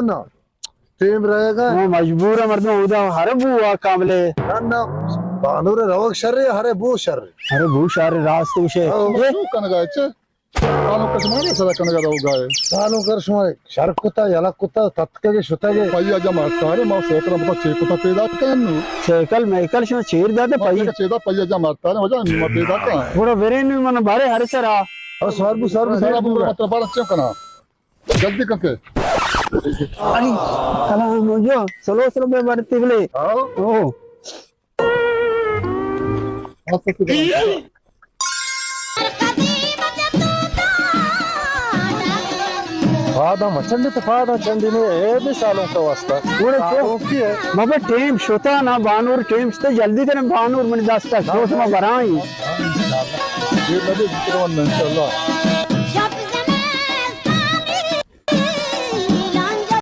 نا، ٹیم رہے گا۔ ما مجبور ہے مردم، اودا ہر بو آ کاملے۔ نہ، نہ، بانور روگ شر ہے، ہر بو شر ہے۔ ہر بو شر ہے، راست گوشے۔ ہاں۔ یہ تو کنگا ہے، چے؟ سالوں کا شمارے سرا کنگا روگا ہے۔ سالوں کا شمارے شر کتا، یلا کتا، تتکگے، شتگے۔ پیا جا مارتا ہے، ما سیکل متا چے کتا پیدا کنو۔ سیکل میکل شما چیر داتے ما پئی۔ سیکل چیدا پیا جا مارتا ہے، وجہ ما پیدا کن۔ بڑا برین من بارے ہر سرا۔ او سوار بو، سوار بو، سوار بو۔ مطلب بارا چے کنا؟ جلدی کن کے۔ ائی، سلام جو، سلو سلو بے بڑتی بلے۔ ہاں۔ او۔ پادا مچنڈی تو پادا چنڈی نے، اے بھی سالوں کا واسطہ۔ اوڑے تو اوکی ہے۔ بابا ٹیم شتا نا، بانور ٹیم شتا، جلدی کریں بانور من دستا، شوت ما برائی۔ یہ نبی ذکر ون انشاءاللہ۔